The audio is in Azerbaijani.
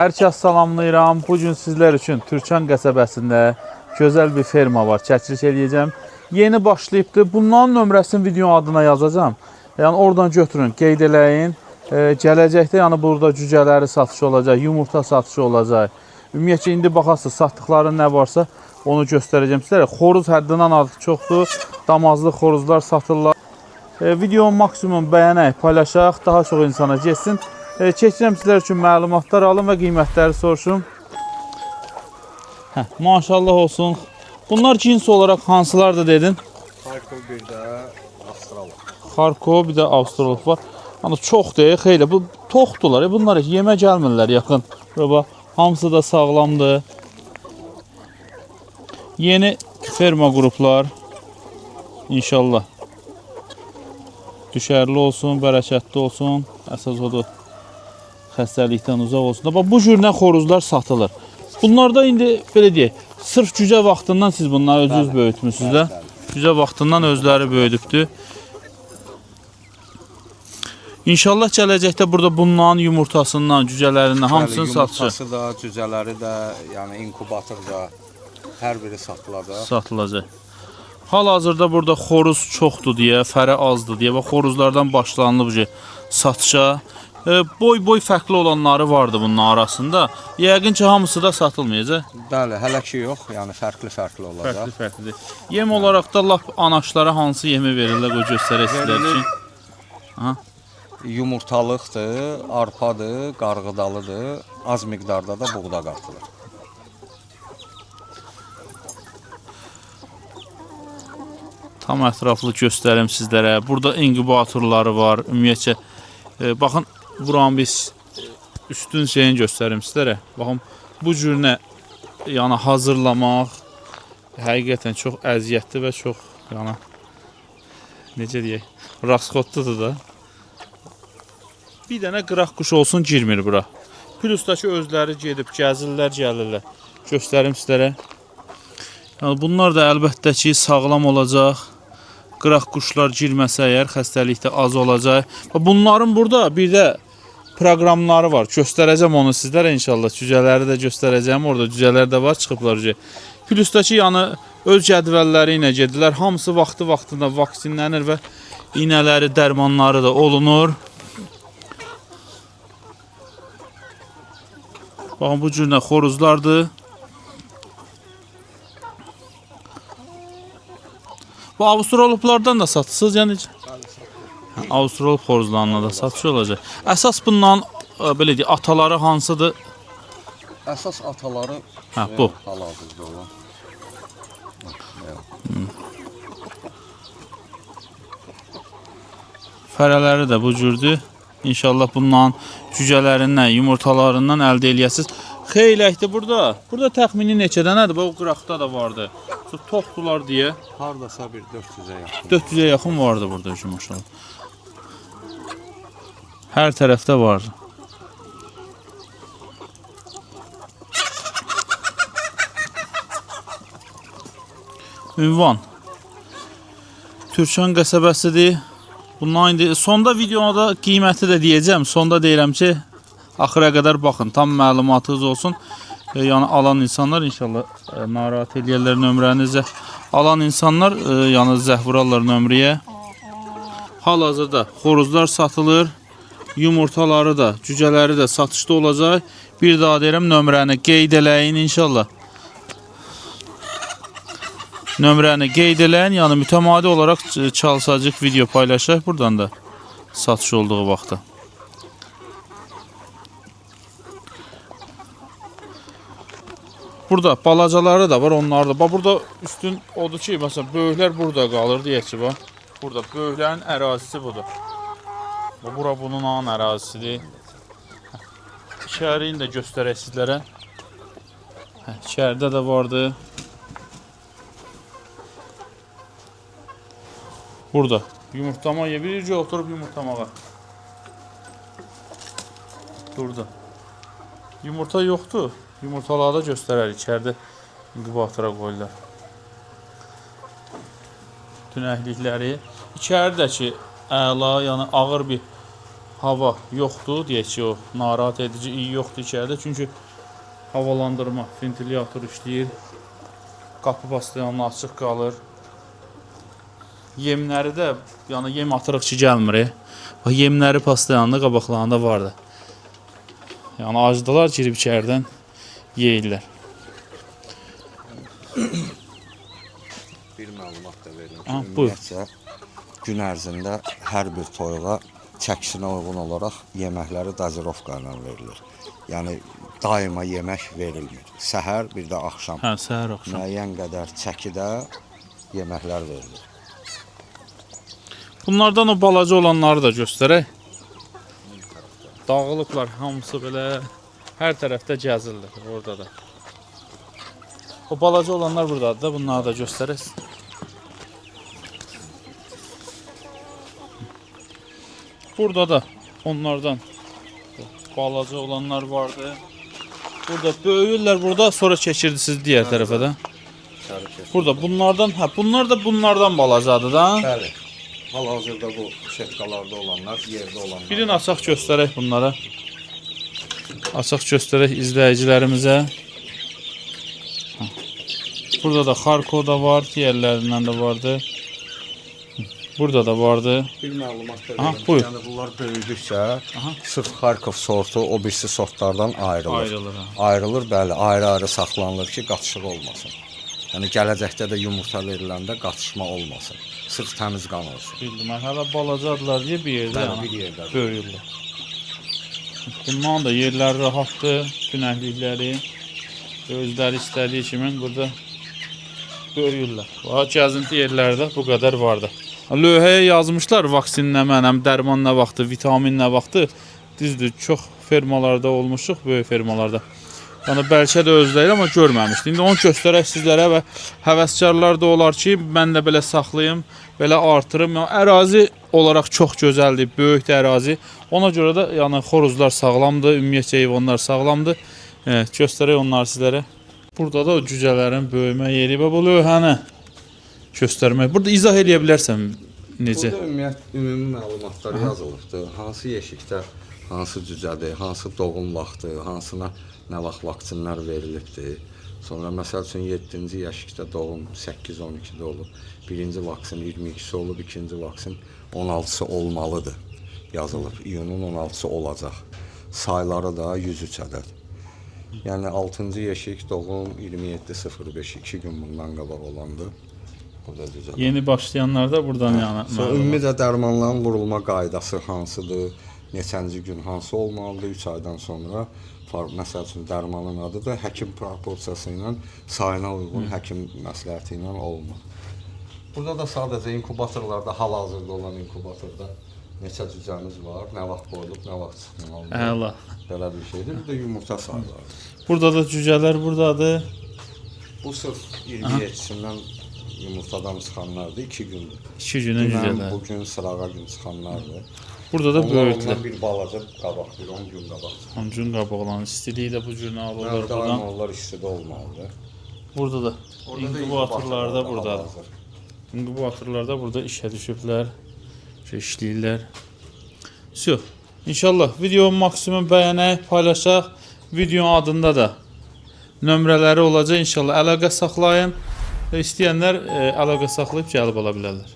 Hər kəs salamlayıram. Bu gün sizlər üçün Türkan qəsəbəsində gözəl bir ferma var. Çəkiliş eləyəcəm. Yeni başlayıbdı. Bunların nömrəsini videonun adına yazacağam. Yəni oradan götürün, qeyd eləyin. Gələcəkdə yəni burada cücələri satışı olacaq, yumurta satışı olacaq. Ümumiyyətcə indi baxasınız satdıqları nə varsa onu göstərəcəm sizlərə. Xoruz həddindən artıq çoxdur. Damazlı xoruzlar satırlar. Videonu maksimum bəyənək, paylaşaq, daha çox insana getsin. Keçirəm sizlər üçün məlumatlar alın və qiymətləri soruşum. Hə, maşallah olsun. Bunlar cins olaraq hansılardır dedin? Xarkov bir də Avstraliya. Xarkov, bir də Avstralov var. Yəni çoxdur, xeyli. Bu toxdular. Bunlar heç yemə gəlmirlər yaxın. Bura bax, hamısı da sağlamdır. Yeni ferma qruplar inşallah düşərli olsun, bərəkətli olsun. Əsas odur xəstəlikdən uzaq olsun. Bax bu cür nə xoruzlar satılır. Bunlar da indi belə deyək, sırf cücə vaxtından siz bunları özünüz Bəli. böyütmüsünüz də. Bəli, bəli. Cücə vaxtından özləri böyüdübdü. İnşallah gələcəkdə burada bunların yumurtasından, cücələrindən hamısının Bəli, satışı yumurtası da, cücələri də, yəni inkubator da hər biri satılacaq. satılacaq. Hal-hazırda burada xoruz çoxdur deyə, fərə azdır deyə və xoruzlardan başlanılıb ki, satışa. Boy-boy fərqli olanları vardı bunun arasında. Yəqin ki, hamısı da satılmayacaq. Bəli, hələ ki yox, yəni fərqli-fərqli olacaq. Fərqli-fərqlidir. Yem olaraq da lap anaşlara hansı yemi verirlər, qoy göstərək sizlər Verilir. üçün. Aha. Yumurtalıqdır, arpadır, qarğıdalıdır, az miqdarda da buğda qatılır. Tam ətraflı göstərim sizlərə. Burada inkubatorları var. Ümumiyyətcə baxın buranın biz üstün şeyini göstərim sizlərə. Baxın bu cür nə yəni hazırlamaq həqiqətən çox əziyyətli və çox yəni necə deyək, rasxodludur da. Bir dənə qıraq quş olsun girmir bura. Plus da ki özləri gedib gəzirlər, gəlirlər. Göstərim sizlərə. Yəni bunlar da əlbəttə ki sağlam olacaq. Qıraq quşlar girməsə əgər xəstəlik də az olacaq. Və bunların burada bir də proqramları var. Göstərəcəm onu sizlərə inşallah. Cücələri də göstərəcəm. Orada cücələr də var, çıxıblar cücə. Plus da ki, yəni öz cədvəlləri ilə gedirlər. Hamısı vaxtı-vaxtında vaksinlənir və iynələri, dərmanları da olunur. Baxın bu cür nə xoruzlardır. Bu Avstraloplardan da satırsınız, yəni Hə, Avstralop xoruzlarından da satış olacaq. Əsas bundan belə deyək, ataları hansıdır? Əsas ataları Hə, bu. Hal-hazırda olan. Fərələri də bu cürdür. İnşallah bundan cücələrindən, yumurtalarından əldə eləyəsiniz. Xeyləkdir burada. Burada təxmini neçə dənədir? Bax o qıraqda da vardı. Çox toxdular deyə Hardasa bir 400-ə yaxın. 400-ə yaxın vardı burada ki, maşallah. Hər tərəfdə vardı. Ünvan Türkan qəsəbəsidir. Bundan indi sonda videoda qiyməti də deyəcəm. Sonda deyirəm ki, axıra qədər baxın, tam məlumatınız olsun. Yəni alan insanlar inşallah narahat eləyərlər nömrənizə. Alan insanlar yəni zəh vurarlar nömrəyə. Hal-hazırda xoruzlar satılır. Yumurtaları da, cücələri də satışda olacaq. Bir daha deyirəm nömrəni qeyd eləyin inşallah. Nömrəni qeyd eləyin, yəni mütəmadi olaraq çalışacağıq video paylaşaq buradan da satış olduğu vaxtda. Burada balacaları da var, onlar da. Bax burada üstün odur ki, məsələn, böyüklər burada qalır deyək ki, bax. Burada böyüklərin ərazisi budur. Bax bura bunun ağın ərazisidir. İçəriyi də göstərək sizlərə. Hə, içəridə də vardı. Burada yumurtlama yeri bircə oturub yumurtlamağa. Durdu. Yumurta yoxdur. Yumurtaları da göstərər içəridə inkubatora qoyurlar. Tünəklikləri. İçəridəki əla, yəni ağır bir hava yoxdur, deyək ki, o narahat edici iyi yoxdur içəridə. Çünki havalandırma, ventilyator işləyir. Qapı pastayanla açıq qalır. Yemləri də, yəni yem atırıq ki, gəlmir. Bax yemləri pastayanlı qabaqlarında vardı. Yəni acdılar, girib içəridən yeyirlər. Bir məlumat da verim ki, Aha, buyur. ümumiyyətcə gün ərzində hər bir toyuğa çəkisinə uyğun olaraq yeməkləri dozirovka ilə verilir. Yəni daima yemək verilmir. Səhər, bir də axşam. Hə, səhər axşam. Müəyyən qədər çəkidə yeməklər verilir. Bunlardan o balaca olanları da göstərək. Dağılıblar hamısı belə hər tərəfdə gəzirlər orada da. O balaca olanlar buradadır da, bunları da göstərək. Burada da onlardan balaca olanlar vardı. Burada böyüyürlər burada, sonra keçirdiniz digər tərəfə də. Burada bunlardan, hə bunlar da bunlardan balacadır da. Bəli. Hal-hazırda bu setkalarda olanlar, yerdə olanlar. Birini açaq göstərək bunlara. Açaq göstərək izləyicilərimizə. Burada da Xarko da var, digərlərindən də vardı. Burada da vardı. Bir məlumat da Aha, verim. buyur. Yəni bunlar böyüdükcə sırf Xarkov sortu o birisi sortlardan ayrılır. Ayrılır, ha. Ayrılır, bəli, ayrı-ayrı saxlanılır ki, qatışıq olmasın. Yəni gələcəkdə də yumurta veriləndə qatışma olmasın. Sırf təmiz qan olsun. Bildim, mən hələ balacadılar deyə bir yerdə, Bəli, yəni, bir yerdə. böyüyürlər. Bundan da yerləri rahatdır, günəhlikləri özləri istədiyi kimi burada böyüyürlər. Bax, gəzinti yerlərdə bu qədər vardı. Lövhəyə yazmışlar vaksin nə mənəm, dərman nə vaxtı, vitamin nə vaxtı. Düzdür, çox fermalarda olmuşuq, böyük fermalarda. Yəni bəlkə də özləri amma görməmişdim. İndi onu göstərək sizlərə və həvəskarlar da olar ki, mən də belə saxlayım, belə artırım. Yəni ərazi olaraq çox gözəldir, böyükdür ərazi. Ona görə də yəni xoruzlar sağlamdır, ümumiyyətcə heyvanlar sağlamdır. Evet, göstərək onları sizlərə. Burada da o cücələrin böyümə yeri və bu lövhəni göstərmək. Burada izah eləyə bilərsən necə? Burada ümumiyyət ümumi məlumatlar yazılıbdır. Hansı yeşikdə hansı cücədir, hansı doğum vaxtı, hansına nə vaxt vaksinlər verilibdir. Sonra məsəl üçün 7-ci yeşikdə doğum 8-12-də olub. Birinci vaksin 22-si olub, ikinci vaksin 16-sı olmalıdır yazılıb. İyunun 16-sı olacaq. Sayları da 103 ədəd. Yəni 6-cı yeşik doğum 27.05 2 gün bundan qabaq olandı. Burada cücələr. Yeni başlayanlar da buradan yəni. Sonra məlumat. ümumiyyətlə dərmanların vurulma qaydası hansıdır, neçənci gün hansı olmalıdır, 3 aydan sonra məsəl üçün dərmanın adı da həkim proporsiyası ilə sayına uyğun həkim məsləhəti ilə olunur. Burada da sadəcə inkubatorlarda hal-hazırda olan inkubatorda neçə cücəmiz var, nə vaxt qoyulub, nə vaxt çıxmalıdır. Əla. Belə bir şeydir. Bir də yumurta sayları. Burada da cücələr buradadır. Bu sırf 27-sindən yumurtadan çıxanlardır, 2 gündür. 2 günün Dünən, cücələr. bu gün sırağa gün çıxanlardır. Burada da Onlar böyüdülər. ondan bir balaca qabaq, bir 10 gün qabaq. 10 gün qabaq olan istiliyi də bu cür nə alırlar Daima buradan. onlar istidə olmalıdır. Burada da Orada da inkubatorlar da inkubatorlar buradadır. hal-hazır. İnkubatorlar da burada işə düşüblər. Şey işləyirlər. Vəsə. İnşallah videonu maksimum bəyənək, paylaşaq. Videonun adında da nömrələri olacaq inşallah. Əlaqə saxlayın. İstəyənlər əlaqə saxlayıb gəlib ala bilərlər.